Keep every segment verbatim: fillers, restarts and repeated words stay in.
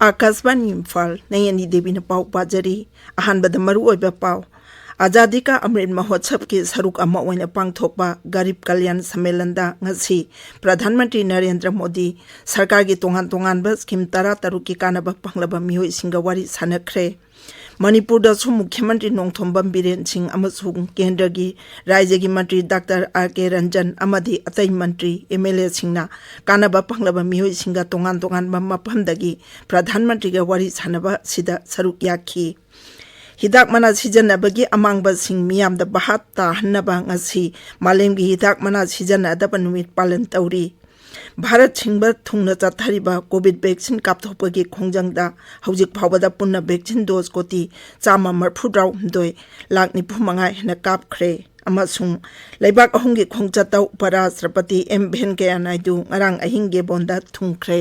ꯑꯥꯀꯥꯁꯕꯥꯅꯤ ꯏꯝꯐꯥꯜ, ꯅꯌꯅꯤ ꯗꯦꯕꯤꯅ ꯄꯥꯎ ꯄꯥꯖꯔꯤ꯫ ꯑꯍꯥꯟꯕꯗ ꯃꯔꯨꯑꯣꯏꯕ ꯄꯥꯎ꯫ ꯑꯖꯥꯗꯤ ꯀꯥ ꯑꯃ꯭ꯔꯤꯠ ꯃꯍꯣꯠꯁꯕꯀꯤ ꯁꯔꯨꯛ ꯑꯃ ꯑꯣꯏꯅ ꯄꯥꯡꯊꯣꯛꯄ ꯒꯔꯤꯕ ꯀꯜꯌꯥꯟ ꯁꯝꯃꯦꯂꯟꯗ ꯉꯁꯤ ꯄ꯭ꯔꯙꯥꯟ ꯃꯟꯇ꯭ꯔꯤ ꯅꯔꯦꯟꯗ꯭ꯔ ꯃꯣꯗꯤ ꯁꯔꯀꯥꯔꯒꯤ ꯇꯣꯉꯥꯟ ꯇꯣꯉꯥꯟꯕ ꯁ꯭ꯀꯤꯝ ꯇꯔꯥ ꯇꯔꯨꯛꯀꯤ ꯀꯥꯟꯅꯕ ꯐꯪꯂꯕ ꯃꯤꯑꯣꯏꯁꯤꯡꯒ ꯋꯥꯔꯤ ꯁꯥꯟꯅꯈ꯭ꯔꯦ꯫ ꯃꯅꯤꯄꯨꯔꯗꯁꯨ ꯃꯨꯈ꯭ꯌ ꯃꯟꯇ꯭ꯔꯤ ꯅꯣꯡꯊꯣꯝꯕꯝ ꯕꯤꯔꯦꯟ ꯁꯤꯡ ꯑꯃꯁꯨꯡ ꯀꯦꯟꯗ꯭ꯔꯒꯤ ꯔꯥꯖ꯭ꯌꯒꯤ ꯃꯟꯇ꯭ꯔꯤ ꯗꯥꯛꯇꯔ ꯑꯥꯔ ꯀꯦ ꯔꯟꯖꯟ ꯑꯃꯗꯤ ꯑꯇꯩ ꯃꯟꯇ꯭ꯔꯤ, ꯑꯦꯝ ꯑꯦꯜ ꯑꯦꯁꯤꯡꯅ ꯀꯥꯟꯅꯕ ꯐꯪꯂꯕ ꯃꯤꯑꯣꯏꯁꯤꯡꯒ ꯇꯣꯉꯥꯟ ꯇꯣꯉꯥꯟꯕ ꯃꯐꯝꯗꯒꯤ ꯄ꯭ꯔꯙꯥꯟ ꯃꯟꯇ꯭ꯔꯤꯒ ꯋꯥꯔꯤ ꯁꯥꯟꯅꯕ ꯑꯁꯤꯗ ꯁꯔꯨꯛ ꯌꯥꯈꯤ꯫ ꯍꯤꯗꯥꯛ ꯃꯅꯥ ꯁꯤꯖꯤꯟꯅꯕꯒꯤ ꯑꯃꯥꯡꯕꯁꯤꯡ ꯃꯤꯌꯥꯝꯗ ꯚꯥꯞ ꯇꯥꯍꯟꯅꯕ ꯉꯁꯤ ꯃꯥꯂꯦꯝꯒꯤ ꯍꯤꯗꯥꯛ ꯃꯅꯥ ꯁꯤꯖꯤꯟꯅꯗꯕ ꯅꯨꯃꯤꯠ ꯄꯥꯂꯟ ꯇꯧꯔꯤ꯫ ꯚꯥꯔꯠ ꯁꯤꯟꯕ ꯊꯨꯡꯅ ꯆꯠꯊꯔꯤꯕ ꯀꯣꯚꯤꯗ ꯚꯦꯛꯁꯤꯟ ꯀꯥꯞꯊꯣꯛꯄꯒꯤ ꯈꯣꯡꯖꯪꯗ ꯍꯧꯖꯤꯛ ꯐꯥꯎꯕꯗ ꯄꯨꯟꯅ ꯚꯦꯛꯁꯤꯟ ꯗꯣꯁ ꯀꯣꯇꯤ ꯆꯥꯝꯃ ꯃꯔꯤꯐꯨ ꯇꯔꯥꯍꯨꯝꯗꯣꯏ ꯂꯥꯈ ꯅꯤꯐꯨ ꯃꯉꯥ ꯍꯦꯟꯅ ꯀꯥꯞꯈ꯭ꯔꯦ꯫ ꯑꯃꯁꯨꯡ ꯂꯩꯕꯥꯛ ꯑꯍꯨꯝꯒꯤ ꯈꯣꯡꯆꯠꯇ ꯎꯄꯔꯥꯁꯇ꯭ꯔꯄꯇꯤ ꯑꯦꯝ ꯚꯦꯟꯀꯌꯥ ꯅꯥꯏꯗꯨ ꯉꯔꯥꯡ ꯑꯍꯤꯡ ꯒꯦꯕꯣꯟꯗ ꯊꯨꯡꯈ꯭ꯔꯦ꯫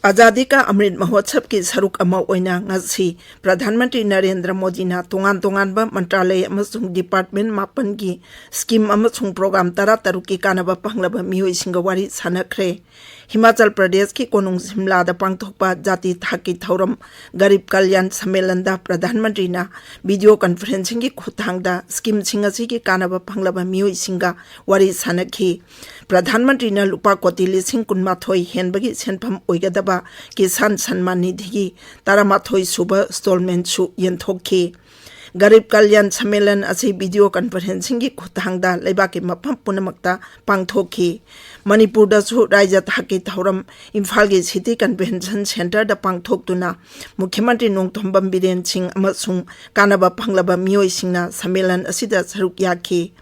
ꯑꯖꯥꯗꯤ ꯀꯥ ꯑꯃ꯭ꯔꯤꯠ ꯃꯍꯣꯠꯁꯕꯀꯤ ꯁꯔꯨꯛ ꯑꯃ ꯑꯣꯏꯅ ꯉꯁꯤ ꯄ꯭ꯔꯙꯥꯟ ꯃꯟꯇ꯭ꯔꯤ ꯅꯔꯦꯟꯗ꯭ꯔ ꯃꯣꯗꯤꯅ ꯇꯣꯉꯥꯟ ꯇꯣꯉꯥꯟꯕ ꯃꯟꯇ꯭ꯔꯥꯂꯌ ꯑꯃꯁꯨꯡ ꯗꯤꯄꯥꯔꯠꯃꯦꯟ ꯃꯥꯄꯟꯒꯤ ꯁ꯭ꯀꯤꯝ ꯑꯃꯁꯨꯡ ꯄ꯭ꯔꯣꯒ꯭ꯔꯥꯝ ꯇꯔꯥ ꯇꯔꯨꯛꯀꯤ ꯀꯥꯟꯅꯕ ꯐꯪꯂꯕ ꯃꯤꯑꯣꯏꯁꯤꯡꯒ ꯋꯥꯔꯤ ꯁꯥꯟꯅꯈ꯭ꯔꯦ꯫ ꯍꯤꯃꯥꯆꯜ ꯄ꯭ꯔꯗꯦꯁꯀꯤ ꯀꯣꯅꯨꯡ ꯁꯤꯝꯂꯥꯗ ꯄꯥꯡꯊꯣꯛꯄ ꯖꯥꯇꯤ ꯊꯥꯛꯀꯤ ꯊꯧꯔꯝ ꯒꯔꯤꯕ ꯀꯜꯌꯥꯟ ꯁꯝꯃꯦꯂꯟꯗ ꯄ꯭ꯔꯙꯥꯟ ꯃꯟꯇ꯭ꯔꯤꯅ ꯚꯤꯗꯤꯑꯣ ꯀꯟꯐꯔꯦꯟꯁꯤꯡꯒꯤ ꯈꯨꯠꯊꯥꯡꯗ ꯁ꯭ꯀꯤꯝꯁꯤꯡ ꯑꯁꯤꯒꯤ ꯀꯥꯟꯅꯕ ꯐꯪꯂꯕ ꯃꯤꯑꯣꯏꯁꯤꯡꯒ ꯋꯥꯔꯤ ꯁꯥꯟꯅꯈꯤ꯫ ꯄ꯭ꯔꯙꯥꯟ ꯃꯟꯇ꯭ꯔꯤꯅ ꯂꯨꯄꯥ ꯀꯣꯇꯤ ꯂꯤꯁꯤꯡ ꯀꯨꯟꯃꯥꯊꯣꯏ ꯍꯦꯟꯕꯒꯤ ꯁꯦꯟꯐꯝ ꯑꯣꯏꯒꯗꯕ ꯀꯤꯁꯥꯟ ꯁꯟꯃꯥꯟ ꯅꯤꯙꯤꯒꯤ ꯇꯔꯥꯃꯥꯊꯣꯏ ꯁꯨꯕ ꯏꯟꯁꯇꯣꯜꯃꯦꯟꯁꯨ ꯌꯦꯟꯊꯣꯛꯈꯤ꯫ ꯒꯔꯤꯕ ꯀꯜꯌꯥꯟ ꯁꯝꯃꯦꯂꯟ ꯑꯁꯤ ꯚꯤꯗꯤꯑꯣ ꯀꯟꯐꯔꯦꯟꯁꯤꯡꯒꯤ ꯈꯨꯠꯊꯥꯡꯗ ꯂꯩꯕꯥꯛꯀꯤ ꯃꯐꯝ ꯄꯨꯝꯅꯃꯛꯇ ꯄꯥꯡꯊꯣꯛꯈꯤ꯫ ꯃꯅꯤꯄꯨꯔꯗꯁꯨ ꯔꯥꯏꯖ꯭ꯌ ꯊꯥꯛꯀꯤ ꯊꯧꯔꯝ ꯏꯝꯐꯥꯜꯒꯤ ꯁꯤꯇꯤ ꯀꯟꯚꯦꯟꯁꯟ ꯁꯦꯟꯇꯔꯗ ꯄꯥꯡꯊꯣꯛꯇꯨꯅ ꯃꯨꯈ꯭ꯌ ꯃꯟꯇ꯭ꯔꯤ ꯅꯣꯡꯊꯣꯝꯕꯝ ꯕꯤꯔꯦꯟ ꯁꯤꯡ ꯑꯃꯁꯨꯡ ꯀꯥꯟꯅꯕ ꯐꯪꯂꯕ ꯃꯤꯑꯣꯏꯁꯤꯡꯅ ꯁꯝꯃꯦꯂꯟ ꯑꯁꯤꯗ ꯁꯔꯨꯛ ꯌꯥꯈꯤ꯫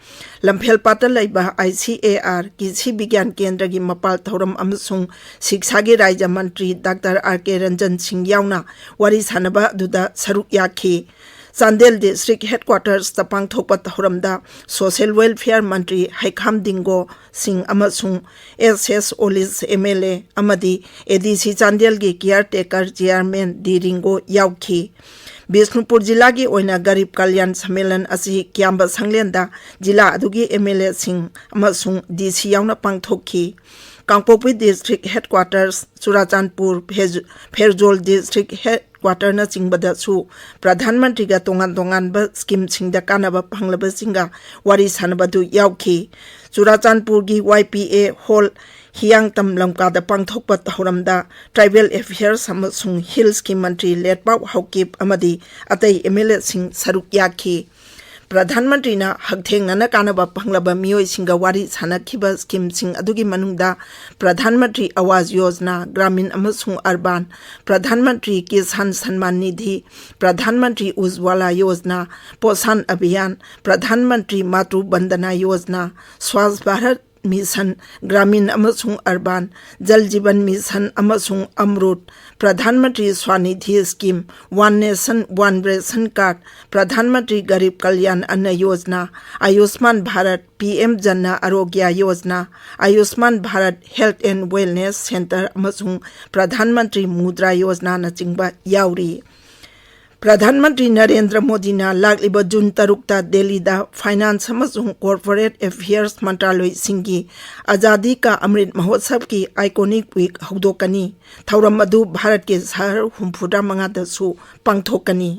ꯂꯝꯐꯦꯜꯄꯥꯠꯇ ꯂꯩꯕ ꯑꯥꯏ ꯁꯤ ꯑꯦ ꯑꯥꯔ ꯀ꯭ꯔꯤꯁꯤ ꯕꯤꯒ꯭ꯌꯥꯟ ꯀꯦꯟꯗ꯭ꯔꯒꯤ ꯃꯄꯥꯜ ꯊꯧꯔꯝ ꯑꯃꯁꯨꯡ ꯁꯤꯛꯁꯥꯒꯤ ꯔꯥꯏꯖ꯭ꯌ ꯃꯟꯇ꯭ꯔꯤ ꯗꯥꯛꯇꯔ ꯑꯥꯔ ꯀꯦ ꯔꯟꯖꯟ ꯁꯤꯡ ꯌꯥꯎꯅ ꯋꯥꯔꯤ ꯁꯥꯅꯕ ꯑꯗꯨꯗ ꯁꯔꯨꯛ ꯌꯥꯈꯤ꯫ ꯆꯥꯟꯗꯦꯜ ꯗꯤꯁꯇ꯭ꯔꯤꯛ ꯍꯦꯗꯀ꯭ꯋꯥꯇꯔꯁꯇ ꯄꯥꯡꯊꯣꯛꯄ ꯊꯧꯔꯝꯗ ꯁꯣꯁꯤꯌꯦꯜ ꯋꯦꯜꯐꯤꯌꯔ ꯃꯟꯇ꯭ꯔꯤ ꯍꯩꯈꯥꯝ ꯗꯤꯡꯒꯣ ꯁꯤꯡ ꯑꯃꯁꯨꯡ ꯑꯦꯁ ꯑꯦꯁ ꯑꯣꯂꯤꯁ ꯑꯦꯝ ꯑꯦꯜ ꯑꯦ ꯑꯃꯗꯤ ꯑꯦ ꯗꯤ ꯁꯤ ꯆꯥꯟꯗꯦꯜꯒꯤ ꯀꯤꯌꯥꯔ ꯇꯦꯀꯔ ꯆꯤꯌꯥꯔꯃꯦꯟ ꯗꯤ ꯔꯤꯡꯒꯣ ꯌꯥꯎꯈꯤ꯫ ꯕꯤꯁꯅꯨꯄꯨꯔ ꯖꯤꯂꯥꯒꯤ ꯑꯣꯏꯅ ꯒꯔꯤꯕ ꯀꯜꯌꯥꯟ ꯁꯝꯃꯦꯂꯟ ꯑꯁꯤ ꯀ꯭ꯌꯥꯝꯕ ꯁꯪꯂꯦꯟꯗ ꯖꯤꯂꯥ ꯑꯗꯨꯒꯤ ꯑꯦꯝ ꯑꯦꯜ ꯑꯦꯁꯤꯡ ꯑꯃꯁꯨꯡ ꯗꯤ ꯁꯤ ꯌꯥꯎꯅ ꯄꯥꯡꯊꯣꯛꯈꯤ꯫ ꯀꯥꯡꯄꯣꯛꯄꯤ ꯗꯤꯁꯇ꯭ꯔꯤꯛ ꯍꯦꯗꯀ꯭ꯋꯥꯇꯔꯁ, ꯆꯨꯔꯥꯆꯥꯟꯄꯨꯔ, ꯐꯦꯖ-, ꯐꯦꯔꯖꯣꯜ ꯗꯤꯁꯇ꯭ꯔꯤꯛ ꯍꯦꯗꯀ꯭ꯋꯥꯇꯔꯅꯆꯤꯡꯕꯗ ꯁꯨ ꯄ꯭ꯔꯙꯥꯟ ꯃꯟꯇ꯭ꯔꯤꯒ ꯇꯣꯉꯥꯟ ꯇꯣꯉꯥꯟꯕ ꯁ꯭ꯀꯤꯝꯁꯤꯡꯗ ꯀꯥꯟꯅꯕ ꯐꯪꯂꯕꯁꯤꯡꯒ ꯋꯥꯔꯤ ꯁꯥꯅꯕꯗꯨ ꯌꯥꯎꯈꯤ꯫ ꯆꯨꯔꯥꯆꯥꯟꯄꯨꯔꯒꯤ ꯋꯥꯏ ꯄꯤ ꯑꯦ ꯍꯣꯜ ꯍꯤꯌꯥꯡꯇꯝ ꯂꯝꯀꯥꯗ ꯄꯥꯡꯊꯣꯛꯄ ꯊꯧꯔꯝꯗ ꯇ꯭ꯔꯥꯏꯕꯦꯜ ꯑꯦꯐꯤꯌꯔꯁ ꯑꯃꯁꯨꯡ ꯍꯤꯜꯁꯀꯤ ꯃꯟꯇ꯭ꯔꯤ ꯂꯦꯠꯄꯥꯎ ꯍꯥꯎꯀꯤꯞ ꯑꯃꯗꯤ ꯑꯇꯩ ꯑꯦꯝ ꯑꯦꯜ ꯑꯦꯁꯤꯡ ꯁꯔꯨꯛ ꯌꯥꯈꯤ꯫ ꯄ꯭ꯔꯙꯥꯟ ꯃꯟꯇ꯭ꯔꯤꯅ ꯍꯛꯊꯦꯡꯅꯅ ꯀꯥꯟꯅꯕ ꯐꯪꯂꯕ ꯃꯤꯑꯣꯏꯁꯤꯡꯒ ꯋꯥꯔꯤ ꯁꯥꯅꯈꯤꯕ ꯁ꯭ꯀꯤꯝꯁꯤꯡ ꯑꯗꯨꯒꯤ ꯃꯅꯨꯡꯗ ꯄ꯭ꯔꯙꯥꯟ ꯃꯟꯇ꯭ꯔꯤ ꯑꯋꯥꯖ ꯌꯣꯖꯅꯥ, ꯒ꯭ꯔꯥꯃꯤꯟ ꯑꯃꯁꯨꯡ ꯑꯔꯕꯥꯟ, ꯄ꯭ꯔꯙꯥꯟ ꯃꯟꯇ꯭ꯔꯤ ꯀꯤꯁꯥꯟ ꯁꯟꯃꯥꯟ ꯅꯤꯙꯤ, ꯄ꯭ꯔꯙꯥꯟ ꯃꯟꯇ꯭ꯔꯤ ꯎꯖ꯭ꯋꯥꯂꯥ ꯌꯣꯖꯅꯥ, ꯄꯣꯁꯥꯟ ꯑꯚꯤꯌꯥꯟ, ꯄ꯭ꯔꯙꯥꯟ ꯃꯟꯇ꯭ꯔꯤ ꯃꯥꯇ꯭ꯔꯨ ꯕꯟꯗꯅꯥ ꯌꯣꯖꯅꯥ, ꯁ꯭ꯋꯥꯁ ꯚꯥꯔꯠ ꯃꯤꯁꯟ, ꯒ꯭ꯔꯥꯃꯤꯟ ꯑꯃꯁꯨꯡ ꯑꯔꯕꯥꯟ, ꯖꯜ ꯖꯤꯕꯟ ꯃꯤꯁꯟ ꯑꯃꯁꯨꯡ Amrut, Pradhan Mantri Swanidhi scheme, one nation one ration card, Pradhan Mantri Garib Kalyan Anna Yojana, Ayushman Bharat, P M Jan Arogya Yojana, Ayushman Bharat health and wellness centre ꯑꯃꯁꯨꯡ ꯄ꯭ꯔꯙꯥꯟ ꯃꯟꯇ꯭ꯔꯤ ꯃꯨꯗ꯭ꯔꯥ ꯌꯣꯖꯅꯥꯅꯆꯤꯡꯕ ꯌꯥꯎꯔꯤ꯫ ꯄ꯭ꯔꯙꯥꯟ ꯃꯟꯇ꯭ꯔꯤ ꯅꯔꯦꯟꯗ꯭ꯔ ꯃꯣꯗꯤꯅ ꯂꯥꯛꯂꯤꯕ ꯖꯨꯟ ꯇꯔꯨꯛꯇ ꯗꯦꯜꯂꯤꯗ ꯐꯥꯏꯅꯥꯟꯁ ꯑꯃꯁꯨꯡ ꯀꯣꯔꯄꯣꯔꯦꯠ ꯑꯦꯐꯤꯌꯔꯁ ꯃꯟꯇ꯭ꯔꯥꯂꯣꯏꯁꯤꯡꯒꯤ ꯑꯖꯥꯗꯤ ꯀꯥ ꯑꯃ꯭ꯔꯤꯠ ꯃꯍꯣꯠꯁꯕꯀꯤ ꯑꯥꯏꯀꯣꯅꯤꯛ ꯋꯤꯛ ꯍꯧꯗꯣꯛꯀꯅꯤ꯫ ꯊꯧꯔꯝ ꯑꯗꯨ ꯚꯥꯔꯠꯀꯤ ꯁꯍꯔ ꯍꯨꯝꯐꯨꯇꯔꯥ ꯃꯉꯥꯗꯁꯨ ꯄꯥꯡꯊꯣꯛꯀꯅꯤ꯫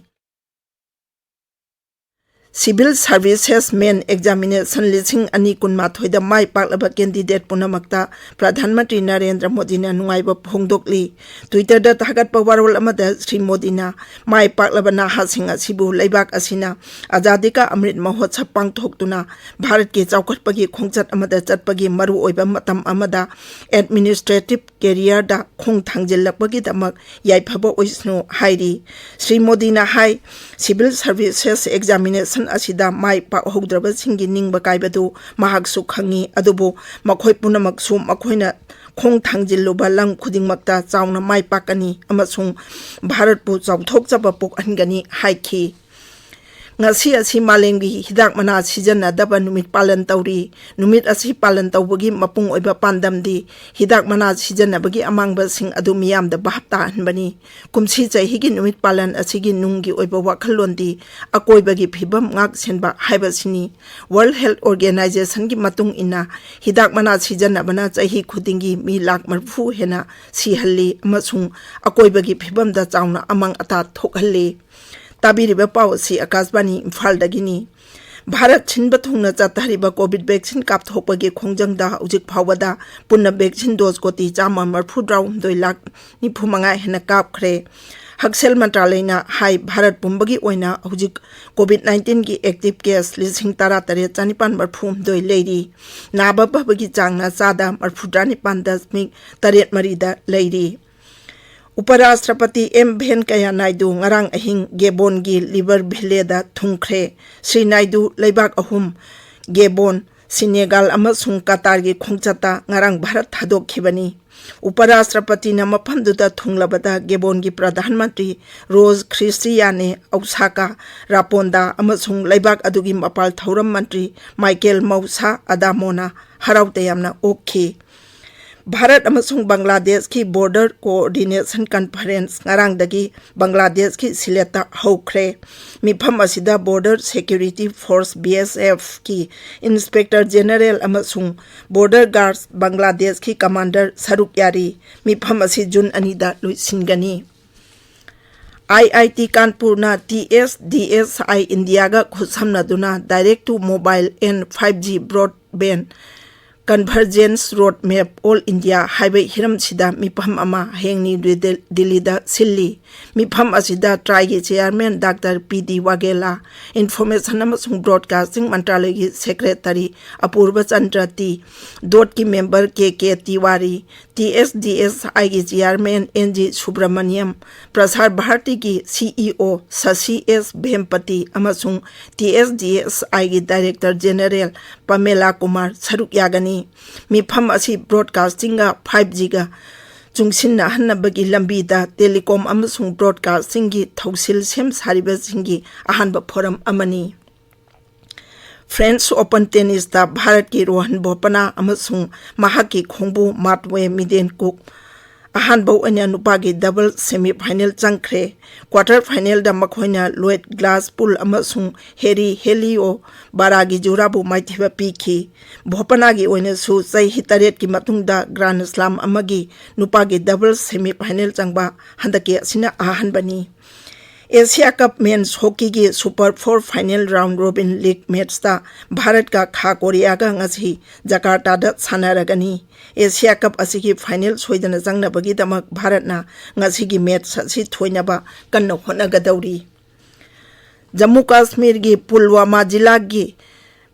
Civil Services Main Examination ꯂꯤꯁꯤꯡ ꯑꯅꯤ ꯀꯨꯟꯃꯥꯊꯣꯏꯗ ꯃꯥꯏ ꯄꯥꯛꯂꯕ candidate ꯄꯨꯝꯅꯃꯛꯇ ꯄ꯭ꯔꯙꯥꯟ ꯃꯟꯇ꯭ꯔꯤ ꯅꯔꯦꯟꯗ꯭ꯔ ꯃꯣꯗꯤꯅ ꯅꯨꯡꯉꯥꯏꯕ ꯐꯣꯡꯗꯣꯛꯂꯤ꯫ Twitter-ꯗ ꯊꯥꯒꯠꯄ ꯋꯥꯔꯣꯜ ꯑꯃꯗ ꯁ꯭ꯔꯤ ꯃꯣꯗꯤꯅ ꯃꯥꯏ ꯄꯥꯛꯂꯕ ꯅꯍꯥꯁꯤꯡ ꯑꯁꯤꯕꯨ ꯂꯩꯕꯥꯛ ꯑꯁꯤꯅ ꯑꯖꯥꯗꯤ ꯀꯥ ꯑꯃ꯭ꯔꯤꯠ ꯃꯍꯣꯠꯁꯕ ꯄꯥꯡꯊꯣꯛꯇꯨꯅ ꯚꯥꯔꯠꯀꯤ ꯆꯥꯎꯈꯠꯄꯒꯤ ꯈꯣꯡꯆꯠ ꯑꯃꯗ ꯆꯠꯄꯒꯤ ꯃꯔꯨꯑꯣꯏꯕ ꯃꯇꯝ ꯑꯃꯗ administrative career-ꯗ ꯈꯣꯡ ꯊꯥꯡꯖꯤꯜꯂꯛꯄꯒꯤꯗꯃꯛ ꯌꯥꯏꯐꯕ ꯑꯣꯏꯁꯅꯨ ꯍꯥꯏꯔꯤ꯫ ꯁ꯭ꯔꯤ ꯃꯣꯗꯤꯅ ꯍꯥꯏ, Civil Services Examination ꯑꯁꯤꯗ ꯃꯥꯏ ꯄꯥꯛꯍꯧꯗ꯭ꯔꯕꯁꯤꯡꯒꯤ ꯅꯤꯡꯕ ꯀꯥꯏꯕꯗꯨ ꯃꯍꯥꯛꯁꯨ ꯈꯪꯏ, ꯑꯗꯨꯕꯨ ꯃꯈꯣꯏ ꯄꯨꯝꯅꯃꯛꯁꯨ ꯃꯈꯣꯏꯅ ꯈꯣꯡ ꯊꯥꯡꯖꯤꯜꯂꯨꯕ ꯂꯝ ꯈꯨꯗꯤꯡꯃꯛꯇ ꯆꯥꯎꯅ ꯃꯥꯏ ꯄꯥꯛꯀꯅꯤ ꯑꯃꯁꯨꯡ ꯚꯥꯔꯠꯄꯨ ꯆꯥꯎꯊꯣꯛꯆꯕ ꯄꯣꯛꯍꯟꯒꯅꯤ ꯍꯥꯏꯈꯤ꯫ ꯉꯁꯤ ꯑꯁꯤ ꯃꯥꯂꯦꯝꯒꯤ ꯍꯤꯗꯥꯛ ꯃꯅꯥ ꯁꯤꯖꯤꯟꯅꯗꯕ ꯅꯨꯃꯤꯠ ꯄꯥꯂꯟ ꯇꯧꯔꯤ꯫ ꯅꯨꯃꯤꯠ ꯑꯁꯤ ꯄꯥꯂꯟ ꯇꯧꯕꯒꯤ ꯃꯄꯨꯡ ꯑꯣꯏꯕ ꯄꯥꯟꯗꯝꯗꯤ ꯍꯤꯗꯥꯛ ꯃꯅꯥ ꯁꯤꯖꯤꯟꯅꯕꯒꯤ ꯑꯃꯥꯡꯕꯁꯤꯡ ꯑꯗꯨ ꯃꯤꯌꯥꯝꯗ ꯚꯥꯞ ꯇꯥꯍꯟꯕꯅꯤ꯫ ꯀꯨꯝꯁꯤ ꯆꯍꯤꯒꯤ ꯅꯨꯃꯤꯠ ꯄꯥꯂꯟ ꯑꯁꯤꯒꯤ ꯅꯨꯡꯒꯤ ꯑꯣꯏꯕ ꯋꯥꯈꯜꯂꯣꯟꯗꯤ ꯑꯀꯣꯏꯕꯒꯤ ꯐꯤꯕꯝ ꯉꯥꯛ ꯁꯦꯟꯕ ꯍꯥꯏꯕꯁꯤꯅꯤ꯫ World Health Organization-ꯒꯤ ꯃꯇꯨꯡ ꯏꯟꯅ, ꯍꯤꯗꯥꯛ ꯃꯅꯥ ꯁꯤꯖꯤꯟꯅꯕꯅ ꯆꯍꯤ ꯈꯨꯗꯤꯡꯒꯤ ꯃꯤ ꯂꯥꯈ ꯃꯔꯤꯐꯨ ꯍꯦꯟꯅ ꯁꯤꯍꯜꯂꯤ ꯑꯃꯁꯨꯡ ꯑꯀꯣꯏꯕꯒꯤ ꯐꯤꯕꯝꯗ ꯆꯥꯎꯅ ꯑꯃꯥꯡ ꯑꯇꯥ ꯊꯣꯛꯍꯜꯂꯤ꯫ ꯇꯥꯕꯤꯔꯤꯕ ꯄꯥꯎ ꯑꯁꯤ ꯑꯥꯀꯥꯁꯕꯥꯅꯤ ꯏꯝꯐꯥꯜꯗꯒꯤꯅꯤ꯫ ꯚꯥꯔꯠ ꯁꯤꯟꯕ ꯊꯨꯡꯅ ꯆꯠꯊꯔꯤꯕ COVID vaccine ꯀꯥꯞꯊꯣꯛꯄꯒꯤ ꯈꯣꯡꯖꯪꯗ ꯍꯧꯖꯤꯛ ꯐꯥꯎꯕꯗ ꯄꯨꯟꯅ vaccine dose ꯀꯣꯇꯤ ꯆꯥꯝꯃ ꯃꯔꯤꯐꯨ ꯇꯔꯥꯍꯨꯝꯗꯣꯏ ꯂꯥꯈ ꯅꯤꯐꯨ ꯃꯉꯥ ꯍꯦꯟꯅ ꯀꯥꯞꯈ꯭ꯔꯦ꯫ ꯍꯛꯁꯦꯜ ꯃꯟꯇ꯭ꯔꯥꯂꯌꯅ ꯍꯥꯏ, ꯚꯥꯔꯠ ꯄꯨꯝꯕꯒꯤ ꯑꯣꯏꯅ ꯍꯧꯖꯤꯛ COVID nineteen-ꯒꯤ active case ꯂꯤꯁꯤꯡ ꯇꯔꯥ ꯇꯔꯦꯠ ꯆꯥꯅꯤꯄꯥꯟ ꯃꯔꯤꯐꯨ ꯍꯨꯝꯗꯣꯏ ꯂꯩꯔꯤ꯫ ꯅꯥꯕ ꯐꯕꯒꯤ ꯆꯥꯡꯅ ꯆꯥꯗ ꯃꯔꯤꯐꯨ ꯇꯔꯥꯅꯤꯄꯥꯟ ꯗꯁꯃꯤꯛ ꯇꯔꯦꯠ ꯃꯔꯤꯗ ꯂꯩꯔꯤ꯫ ꯎꯄꯔꯥꯁꯇ꯭ꯔꯄꯇꯤ ꯑꯦꯝ ꯚꯦꯟꯀꯌꯥ ꯅꯥꯏꯗꯨ ꯉꯔꯥꯡ ꯑꯍꯤꯡ ꯒꯦꯕꯣꯟꯒꯤ ꯂꯤꯕꯔꯚꯤꯂꯦꯗ ꯊꯨꯡꯈ꯭ꯔꯦ꯫ ꯁ꯭ꯔꯤ ꯅꯥꯏꯗꯨ ꯂꯩꯕꯥꯛ ꯑꯍꯨꯝ, ꯒꯦꯕꯣꯟ, ꯁꯤꯅꯦꯒꯥꯜ ꯑꯃꯁꯨꯡ ꯀꯇꯥꯔꯒꯤ ꯈꯣꯡꯆꯠꯇ ꯉꯔꯥꯡ ꯚꯥꯔꯠ ꯊꯥꯗꯣꯛꯈꯤꯕꯅꯤ꯫ ꯎꯄꯔꯥꯁꯇ꯭ꯔꯄꯇꯤꯅ ꯃꯐꯝꯗꯨꯗ ꯊꯨꯡꯂꯕꯗ ꯒꯦꯕꯣꯟꯒꯤ ꯄ꯭ꯔꯙꯥꯟ ꯃꯟꯇ꯭ꯔꯤ ꯔꯣꯖ ꯈ꯭ꯔꯤꯁꯇꯤꯌꯥꯅꯦ ꯑꯧꯁꯥꯀꯥ ꯔꯥꯄꯣꯟꯗꯥ ꯑꯃꯁꯨꯡ ꯂꯩꯕꯥꯛ ꯑꯗꯨꯒꯤ ꯃꯄꯥꯜ ꯊꯧꯔꯝ ꯃꯟꯇ꯭ꯔꯤ ꯃꯥꯏꯀꯦꯜ ꯃꯧꯁꯥ ꯑꯗꯥꯃꯣꯅ ꯍꯔꯥꯎ ꯇꯌꯥꯝꯅ ꯑꯣꯛꯈꯤ꯫ ꯚꯥꯔꯠ ꯑꯃꯁꯨꯡ ꯕꯪꯒ꯭ꯂꯥꯗꯦꯁꯀꯤ Border Coordination Conference ꯉꯔꯥꯡꯗꯒꯤ ꯕꯪꯒ꯭ꯂꯥꯗꯦꯁꯀꯤ ꯁꯤꯂꯦꯠꯇ ꯍꯧꯈ꯭ꯔꯦ꯫ ꯃꯤꯐꯝ ꯑꯁꯤꯗ Border Security Force, B S F-ꯀꯤ Inspector General ꯑꯃꯁꯨꯡ Border Guards ꯕꯪꯒ꯭ꯂꯥꯗꯦꯁꯀꯤ commander ꯁꯔꯨꯛ ꯌꯥꯔꯤ꯫ ꯃꯤꯐꯝ ꯑꯁꯤ ꯖꯨꯟ ꯑꯅꯤꯗ ꯂꯣꯏꯁꯤꯟꯒꯅꯤ꯫ ꯑꯥꯏ ꯑꯥꯏ ꯇꯤ ꯀꯥꯟꯄꯨꯔꯅ T S D S I ꯏꯟꯗꯤꯌꯥꯒ ꯈꯨꯠꯁꯝꯅꯗꯨꯅ Direct to Mobile and five G Broadband Convergence Roadmap All India ꯍꯥꯏꯕ ꯍꯤꯔꯝꯁꯤꯗ ꯃꯤꯐꯝ ꯑꯃ ꯍꯌꯦꯡ ꯅ꯭ꯌꯨ ꯗꯤꯜꯂꯤꯗ ꯁꯤꯜꯂꯤ꯫ ꯃꯤꯐꯝ ꯑꯁꯤꯗ TRAI ꯒꯤ chairman doctor P D Waghela, information ꯑꯃꯁꯨꯡ ꯕ꯭ꯔꯣꯗꯀꯥꯁꯇꯤꯡ ꯃꯟꯇ꯭ꯔꯥꯂꯌꯒꯤ ꯁꯦꯀ꯭ꯔꯦꯇꯔꯤ ꯑꯄꯨꯔꯕ ꯆꯟꯗ꯭ꯔ ꯇꯤ, ꯗꯣꯠꯀꯤ member K K Tiwari, T S D S ꯑꯥꯏꯒꯤ chairman N G Subramaniam, Prasar ꯚꯥꯔꯇꯤꯒꯤ ꯁꯤ ꯏ ꯑꯣ ꯁꯁꯤ ꯑꯦꯁ ꯚꯦꯝꯄꯇꯤ ꯑꯃꯁꯨꯡ ꯇꯤ ꯑꯦꯁ ꯗꯤ ꯑꯦꯁ ꯑꯥꯏꯒꯤ ꯗꯥꯏꯔꯦꯛꯇꯔ ꯖꯦꯅꯔꯦꯜ ꯄꯃꯦꯂꯥ ꯀꯨꯃꯥꯔ ꯁꯔꯨꯛ ꯌꯥꯒꯅꯤ꯫ ꯃꯤꯐꯝ ꯑꯁꯤ ꯕ꯭ꯔꯣꯗꯀꯥꯁꯇꯤꯡꯒ ꯐꯥꯏꯚ ꯖꯤꯒ ꯆꯨꯡꯁꯤꯟꯅꯍꯟꯅꯕꯒꯤ ꯂꯝꯕꯤꯗ ꯇꯦꯂꯤꯀꯣꯝ ꯑꯃꯁꯨꯡ ꯕ꯭ꯔꯣꯗꯀꯥꯁꯇꯤꯡꯒꯤ ꯊꯧꯁꯤꯜ ꯁꯦꯝ ꯁꯥꯔꯤꯕꯁꯤꯡꯒꯤ ꯑꯍꯥꯟꯕ ꯐꯣꯔꯝ ꯑꯃꯅꯤ꯫ ꯐ꯭ꯔꯦꯟꯁ ꯑꯣꯄꯟ ꯇꯦꯅꯤꯁꯇ ꯚꯥꯔꯠꯀꯤ ꯔꯣꯍꯟ ꯕꯣꯄꯅꯥ ꯑꯃꯁꯨꯡ ꯃꯍꯥꯛꯀꯤ ꯈꯣꯡꯕꯨ ꯃꯥꯠꯋꯦ ꯃꯤꯗꯦꯟ ꯀꯨꯛ ꯑꯍꯥꯟꯕ ꯑꯣꯏꯅ ꯅꯨꯄꯥꯒꯤ ꯗꯕꯜ ꯁꯦꯃꯤꯐꯥꯏꯅꯦꯜ ꯆꯪꯈ꯭ꯔꯦ꯫ ꯀ꯭ꯋꯥꯇꯔ ꯐꯥꯏꯅꯦꯜꯗ ꯃꯈꯣꯏꯅ ꯂꯣꯏꯗ ꯒ꯭ꯂꯥꯁ ꯄꯨꯜ ꯑꯃꯁꯨꯡ ꯍꯦꯔꯤ ꯍꯦꯂꯤꯑꯣ ꯕꯥꯔꯥꯒꯤ ꯖꯨꯔꯥꯕꯨ ꯃꯥꯏꯊꯤꯕ ꯄꯤꯈꯤ꯫ ꯚꯣꯄꯅꯥꯒꯤ ꯑꯣꯏꯅꯁꯨ ꯆꯍꯤ ꯇꯔꯦꯠꯀꯤ ꯃꯇꯨꯡꯗ ꯒ꯭ꯔꯥꯟ ꯁ꯭ꯂꯥꯝ ꯑꯃꯒꯤ ꯅꯨꯄꯥꯒꯤ ꯗꯕꯜ ꯁꯦꯃꯤꯐꯥꯏꯅꯦꯜ ꯆꯪꯕ ꯍꯟꯗꯛꯀꯤ ꯑꯁꯤꯅ ꯑꯍꯥꯟꯕꯅꯤ꯫ ꯑꯦꯁꯤꯌꯥ ꯀꯞ ꯃꯦꯟꯁ ꯍꯣꯀꯤꯒꯤ super four final round robin league ꯃꯦꯠꯁꯇ ꯚꯥꯔꯠꯀ ꯈꯥ ꯀꯣꯔꯤꯌꯥꯒ ꯉꯁꯤ ꯖꯀꯥꯔꯇꯥꯗ ꯁꯥꯟꯅꯔꯒꯅꯤ꯫ ꯑꯦꯁꯤꯌꯥ ꯀꯞ ꯑꯁꯤꯒꯤ ꯐꯥꯏꯅꯦꯜ ꯁꯣꯏꯗꯅ ꯆꯪꯅꯕꯒꯤꯗꯃꯛ ꯚꯥꯔꯠꯅ ꯉꯁꯤꯒꯤ ꯃꯦꯠꯁ ꯑꯁꯤ ꯊꯣꯏꯅꯕ ꯀꯟꯅ ꯍꯣꯠꯅꯒꯗꯧꯔꯤ꯫ ꯖꯝꯃꯨ ꯀꯥꯁꯃꯤꯔꯒꯤ ꯄꯨꯜꯋꯥꯃꯥ ꯖꯤꯂꯥꯒꯤ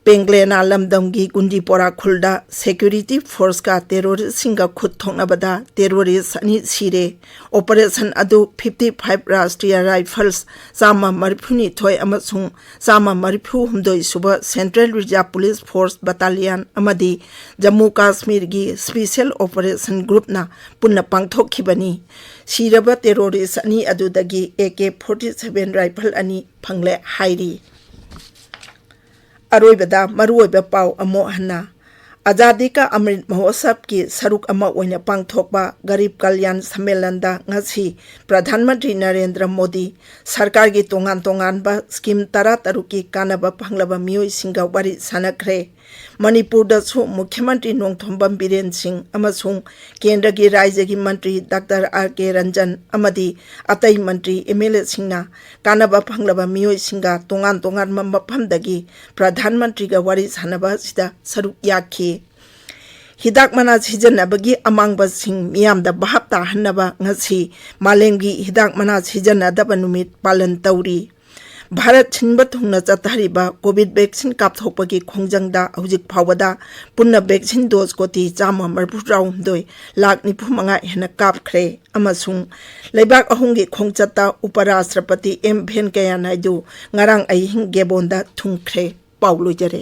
ꯄꯦꯡꯒ꯭ꯂꯦꯅꯥ ꯂꯝꯗꯝꯒꯤ ꯒꯨꯟꯗꯤꯄꯣꯔꯥ ꯈꯨꯜꯗ ꯁꯦꯀ꯭ꯌꯨꯔꯤꯇꯤ ꯐꯣꯔꯁꯀ ꯇꯦꯔꯣꯔꯤꯁꯁꯤꯡꯒ ꯈꯨꯠ ꯊꯣꯛꯅꯕꯗ ꯇꯦꯔꯣꯔꯤꯁ ꯑꯅꯤ ꯁꯤꯔꯦ꯫ ꯑꯣꯄꯔꯦꯁꯟ ꯑꯗꯨ ꯐꯤꯐꯇꯤ ꯐꯥꯏꯚ ꯔꯥꯁꯇ꯭ꯔꯤꯌꯥ ꯔꯥꯏꯐꯜꯁ ꯆꯥꯝꯃ ꯃꯔꯤꯐꯨꯅꯤꯊꯣꯏ ꯑꯃꯁꯨꯡ ꯆꯥꯝꯃ ꯃꯔꯤꯐꯨꯍꯨꯝꯗꯣꯏ ꯁꯨꯕ ꯁꯦꯟꯇ꯭ꯔꯦꯜ ꯔꯤꯖꯥꯔꯚ ꯄꯨꯂꯤꯁ ꯐꯣꯔꯁ ꯕꯇꯥꯂꯤꯌꯟ ꯑꯃꯗꯤ ꯖꯝꯃꯨ ꯀꯥꯁꯃꯤꯔꯒꯤ ꯁ꯭ꯄꯤꯁꯦꯜ ꯑꯣꯄꯔꯦꯁꯟ ꯒ꯭ꯔꯨꯞꯅ ꯄꯨꯟꯅ ꯄꯥꯡꯊꯣꯛꯈꯤꯕꯅꯤ꯫ ꯁꯤꯔꯕ ꯇꯦꯔꯣꯔꯤꯁ ꯑꯅꯤ ꯑꯗꯨꯗꯒꯤ A K forty seven rifle ꯑꯅꯤ ꯐꯪꯂꯦ ꯍꯥꯏꯔꯤ꯫ ꯑꯔꯣꯏꯕꯗ ꯃꯔꯨꯑꯣꯏꯕ ꯄꯥꯎ ꯑꯃꯨꯛ ꯍꯟꯅ꯫ ꯑꯖꯥꯗꯤ ꯀꯥ ꯑꯃ꯭ꯔꯤꯠ ꯃꯍꯣꯠꯁꯕꯀꯤ ꯁꯔꯨꯛ ꯑꯃ ꯑꯣꯏꯅ ꯄꯥꯡꯊꯣꯛꯄ ꯒꯔꯤꯕ ꯀꯜꯌꯥꯟ ꯁꯝꯃꯦꯂꯟꯗ ꯉꯁꯤ ꯄ꯭ꯔꯙꯥꯟ ꯃꯟꯇ꯭ꯔꯤ ꯅꯔꯦꯟꯗ꯭ꯔ ꯃꯣꯗꯤ ꯁꯔꯀꯥꯔꯒꯤ ꯇꯣꯉꯥꯟ ꯇꯣꯉꯥꯟꯕ ꯁ꯭ꯀꯤꯝ ꯇꯔꯥ ꯇꯔꯨꯛꯀꯤ ꯀꯥꯟꯅꯕ ꯐꯪꯂꯕ ꯃꯤꯑꯣꯏꯁꯤꯡꯒ ꯋꯥꯔꯤ ꯁꯥꯟꯅꯈ꯭ꯔꯦ꯫ ꯃꯅꯤꯄꯨꯔꯗꯁꯨ ꯃꯨꯈ꯭ꯌ ꯃꯟꯇ꯭ꯔꯤ ꯅꯣꯡꯊꯣꯝꯕꯝ ꯕꯤꯔꯦꯟ ꯁꯤꯡ ꯑꯃꯁꯨꯡ ꯀꯦꯟꯗ꯭ꯔꯒꯤ ꯔꯥꯖ꯭ꯌꯒꯤ ꯃꯟꯇ꯭ꯔꯤ ꯗꯥꯛꯇꯔ ꯑꯥꯔ ꯀꯦ ꯔꯟꯖꯟ ꯑꯃꯗꯤ ꯑꯇꯩ ꯃꯟꯇ꯭ꯔꯤ, ꯑꯦꯝ ꯑꯦꯜ ꯑꯦꯁꯤꯡꯅ ꯀꯥꯟꯅꯕ ꯐꯪꯂꯕ ꯃꯤꯑꯣꯏꯁꯤꯡꯒ ꯇꯣꯉꯥꯟ ꯇꯣꯉꯥꯟꯕ ꯃꯐꯝꯗꯒꯤ ꯄ꯭ꯔꯙꯥꯟ ꯃꯟꯇ꯭ꯔꯤꯒ ꯋꯥꯔꯤ ꯁꯥꯟꯅꯕ ꯑꯁꯤꯗ ꯁꯔꯨꯛ ꯌꯥꯈꯤ꯫ ꯍꯤꯗꯥꯛ ꯃꯅꯥ ꯁꯤꯖꯤꯟꯅꯕꯒꯤ ꯑꯃꯥꯡꯕꯁꯤꯡ ꯃꯤꯌꯥꯝꯗ ꯚꯥꯞ ꯇꯥꯍꯟꯅꯕ ꯉꯁꯤ ꯃꯥꯂꯦꯝꯒꯤ ꯍꯤꯗꯥꯛ ꯃꯅꯥ ꯁꯤꯖꯤꯟꯅꯗꯕ ꯅꯨꯃꯤꯠ ꯄꯥꯂꯟ ꯇꯧꯔꯤ꯫ ꯚꯥꯔꯠ ꯁꯤꯟꯕ ꯊꯨꯡꯅ ꯆꯠꯊꯔꯤꯕ ꯀꯣꯚꯤꯗ ꯚꯦꯛꯁꯤꯟ ꯀꯥꯞꯊꯣꯛꯄꯒꯤ ꯈꯣꯡꯖꯪꯗ ꯍꯧꯖꯤꯛ ꯐꯥꯎꯕꯗ ꯄꯨꯟꯅ ꯚꯦꯛꯁꯤꯟ ꯗꯣꯁ ꯀꯣꯇꯤ ꯆꯥꯝꯃ ꯃꯔꯤꯐꯨ ꯇꯔꯥꯍꯨꯝꯗꯣꯏ ꯂꯥꯈ ꯅꯤꯐꯨ ꯃꯉꯥ ꯍꯦꯟꯅ ꯀꯥꯞꯈ꯭ꯔꯦ ꯑꯃꯁꯨꯡ ꯂꯩꯕꯥꯛ ꯑꯍꯨꯝꯒꯤ ꯈꯣꯡꯆꯠꯇ ꯎꯄꯔꯥꯁꯇ꯭ꯔꯄꯇꯤ ꯑꯦꯝ ꯚꯦꯟꯀꯌꯥ ꯅꯥꯏꯗꯨ ꯉꯔꯥꯡ ꯑꯍꯤꯡ ꯒꯦꯕꯣꯟꯗ ꯊꯨꯡꯈ꯭ꯔꯦ꯫ ꯄꯥꯎ ꯂꯣꯏꯖꯔꯦ꯫